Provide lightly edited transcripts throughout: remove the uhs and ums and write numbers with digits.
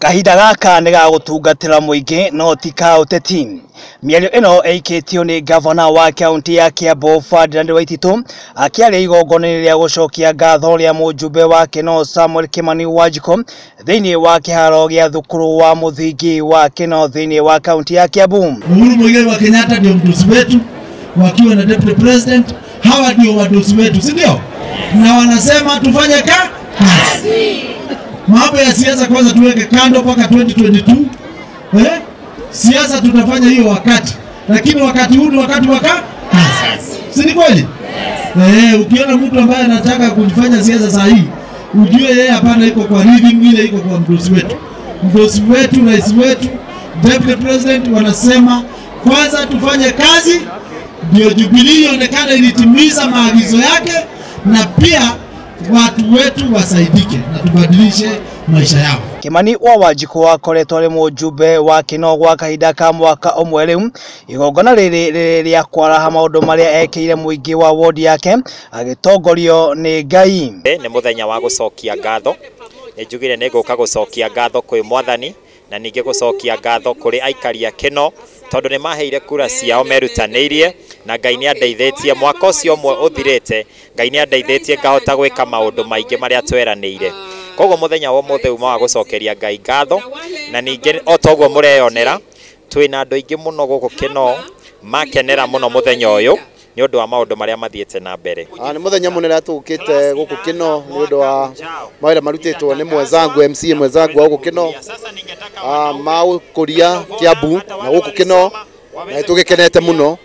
Kahinda gaka nĩ ga gũtungatĩra mũingĩ no ti ka ũteti. Mĩario ĩno ĩikĩtio nĩ gavana wa kaunti ya Kiambu Ferdinand Waititu akĩaria igongona-inĩ rĩa gũcokia ngatho rĩa mũjumbe wa Kinoo Samuel Kimani Wanjikũ thĩinĩ wa kĩharo gĩa thukuru wa mũthingi wa Kinoo thĩinĩ wa kaunti ya Kiambu. Uhuru Muigai wa Kenyatta ndio mdosi wetu, wakiwa na deputy president, hawa ndio wadosi wetu, si ndio? Na wanasema tufanye kazi. Mambo ya siasa kwanza tuweke kando mpaka 2022. Siasa tutafanya hiyo wakati, lakini wakati huu ni wakati wa kazi. Si ni kweli? Yes. Ukiona mtu ambaye anataka kufanya siasa saa hii, ujue yeye hapana iko kwa rhythm ile iko kwa mdosi wetu. Mdosi wetu, rais wetu, deputy president wanasema kwanza tufanye kazi ndio Jubilee ionekane ilitimiza maagizo yake, na pia watu wetu wasaidike na tubadilishe maisha yao. Kimani wa Wanjikũ akoretwo arĩ mũjumbe wa Kinoo gwa kahinda ka mwaka ũmwe rĩu. Igongona rĩrĩ rĩrĩ rĩa kwaraha maũndũ marĩa ekĩire mũingĩ wa wodi yake agĩtongorio nĩ Ngai. Nĩ mũthenya wa gũcokia ngatho, nĩ njugire nĩ ngũka gũcokia ngatho kwĩ Mwathani na ningĩ gũcokia ngatho kũrĩ aikari a Kinoo tondũ nĩ maheire kura ciao merutanĩirie na Ngai nĩ andeithĩtie mwaka ũcio ũmwe ũthirĩte. Ngai nĩ andeithĩtie ngahota gwĩka maũndũ maingĩ marĩa tweranĩire. Koguo mũthenya wa ũmũthĩ uma wa gũcokeria Ngai ngatho, na ningĩ o toguo mũreyonera twĩna andũ aingĩ mũno gũkũ Kinoo makenera mũno mũthenya ũyũ nĩ ũndũ wa maũndũ marĩa mathiĩte na mbere. Nĩ mũthenya mũnene tũkĩte gũkũ Kinoo nĩ ũndũ wa mawĩra marutĩtwo nĩ mwenzangu MC mwenzangu wa gũkũ Kinoo, ma gũkũria Kiambu na gũkũ Kinoo, na tũgĩkenete mũno.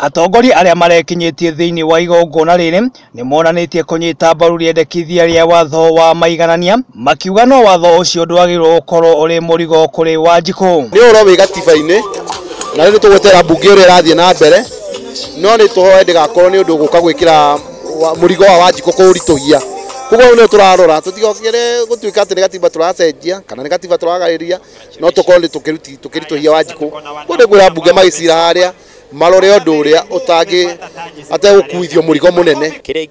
Atongoria arĩa marekinyĩtie thĩinĩ wa igongona rĩrĩ nĩ monanĩtie kũnyita mbaru rĩendekithia rĩa watho wa maiganania, makiuga no watho ũcio ndwagĩrĩirwo gũkorwo ũrĩ mũrigo kũrĩ Wanjikũ. Nĩ ũhoro wĩ gatiba-inĩ na rĩu tũgwetera mbunge ũrĩa ĩrathiĩ na mbere, no nĩ tũhoe ndĩgakorwo nĩ ũndũ gũka gwĩkĩra mũrigo wa Wanjikũ kũũritũhia. Koguo nĩ tũrarora tũtigokĩre gũtuĩka atĩ nĩ gatiba tũracenjia kana nĩ gatiba tũragarĩria, no tũkorwo nĩ tũkĩritũhia Wanjikũ. Koguo nĩ ngwĩra mbunge magĩcira harĩa marore ũndũ ũrĩa ũtangĩ ategũkuithio mũrigo mũnene. Kĩrĩa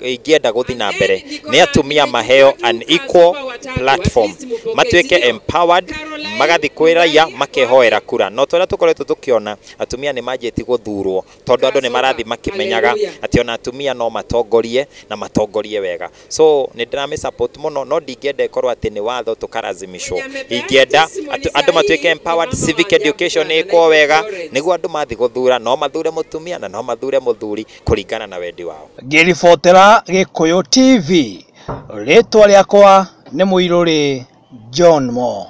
ingĩenda gũthiĩ na mbere nĩ atumia maheo an equal platform, matuĩke empowered, magathiĩ kwĩ raia makehoera kura. No tũrĩa tũkoretwo tũkĩona atumia nĩ manjĩtie gũthurwo tondũ andũ nĩ marathiĩ makĩmenyaga atĩ ona atumia no matongorie na matongorie wega. So nĩ ndĩramĩ support mũno, no ndingĩenda ĩkorwo atĩ nĩ watho tũkarazimishwo. Ingĩenda andũ matuĩke empowered, civic education ĩkwo wega nĩguo andũ mathiĩ gũthura no mathure mũtumia na no mathure mũthuri kũringana na wendi wao. Ngĩribotera Gĩkũyũ TV, rĩtwa rĩakwa nĩ Mũirũrĩ John Mo.